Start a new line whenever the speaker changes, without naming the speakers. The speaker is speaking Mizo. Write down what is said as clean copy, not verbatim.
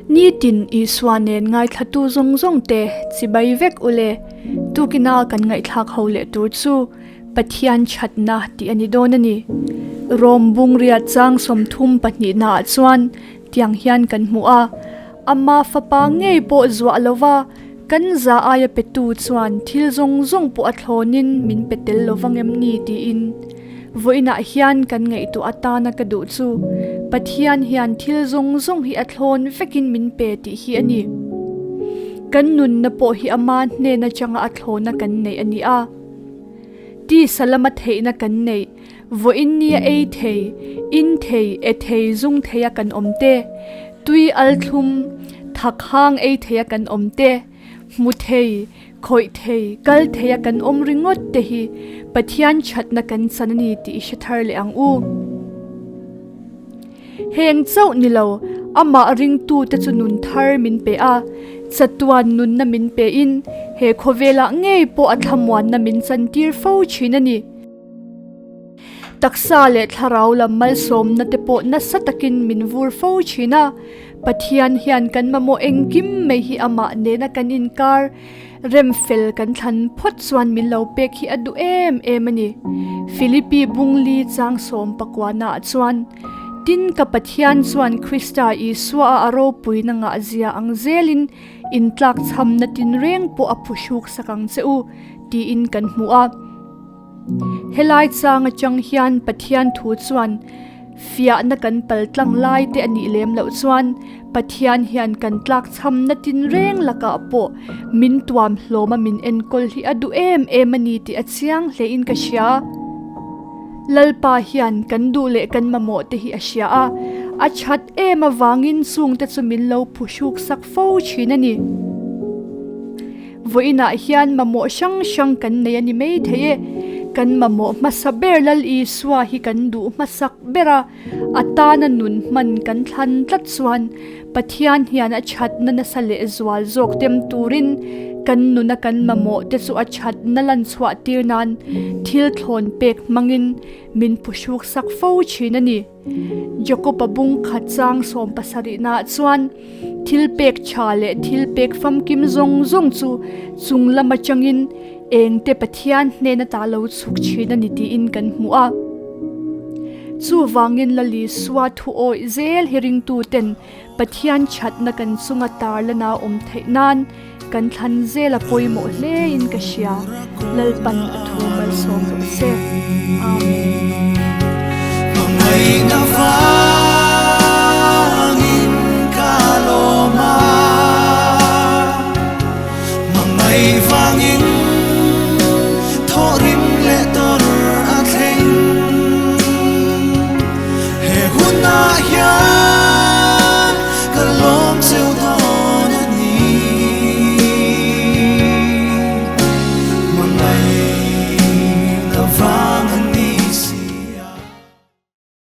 Nitin Isua nen ngaithlatu zawng zawng te chibai vek ule. Tukina kan ngaihthlak ho leh tur chu Pathian thatna tih a ni dawn a ni. Rom bungriat chang 30 pahnihna ah chuan tiang hian kan hmu a, Ama fapa ngei pawh zuah lova kan za aia petu chuan thil zawng zawng pawh a thlawnin min pe tel lovang em ni tiin vawiinah hian kan ngaihtuah atana ka duh chu Pathian hian thil zawng zawng hi a thlawn vekin min pe tih hi a ni. Kan nunna pawh hi ama hnen atanga a thlawna kan neih a ni a. Tisa lama theihna kan neih, vawiin nia ei thei, in thei, e thei, zung theia kan awm te, tui al thlum, thak hang ei theia kan awm te, hmu thei, khawih thei, kal theia kan awm ringawt te hi Pathian thatna kan chan a ni tih i hre thar leh ang u. Heng chauh ni lo, amah ringtute chu nun thar min pe a, chatuan nunna min pein he khawvelah ngei pawh a thlamuanna min chantir fo thin a ni. Taksa leh thlarau lam malsawmna te pawh nasa takin min vur fo thin a, Pathian hian kan mamawh engkim mai hi amah nena kan inkar Remfel kan thlan phawt chuan min lo pek hi a duh em em a ni. Philippi Bungli chang sawm pakuana ah chuan, Tin ka Pathian chuan Krista Isua a a ropuina ngah zia ang zelin intlak chhamna tinreng pawh a phuhruk sak ang che u, tiin kan hmu a. Helai chang atang hian Pathian thu chuan fiahna kan pal tlang lai te a nih lem loh chuan Pathian hian kan tlak chhamna tinreng lakah pawh min tuam hlawm a min enkawl hi a duh em em a ni tih a chiang hle in ka hria. Lalpa hian kan duh leh kan mamawh te hi a hria a, a that em avangin chung te chu min lo phuhruk sak fo thin a ni. Vawiinah hian mamawh hrang hrang kan nei a ni mai thei e. Kan mamawh hmasa ber Lal Isua hi kan duh hmasak ber a, a tana nun hman kan thlan tlat chuan Pathian hian a thatna nasa leh zual zawk tem turin kan nuna kan mamawh te chu a thatna lan chhuah tir nan thil thlawn pek hmangin min phuhruk sak fo thin a ni. Jakob-a bung khat chang 70 nah chuan thil pek tha leh thil pek famkim zawng zawng chu chung lam atangin eng te Pathian hnen ata lo chhuk thin a ni tiin kan hmu a. Chuvangin Lalisua thu awih zel hi ringtu ten Pathian thatna kan chunga tarlana awm theih nan kan thlan zel a pawimawh hle in ka hria. Lalpan a thu malsawm rawh se. Amen.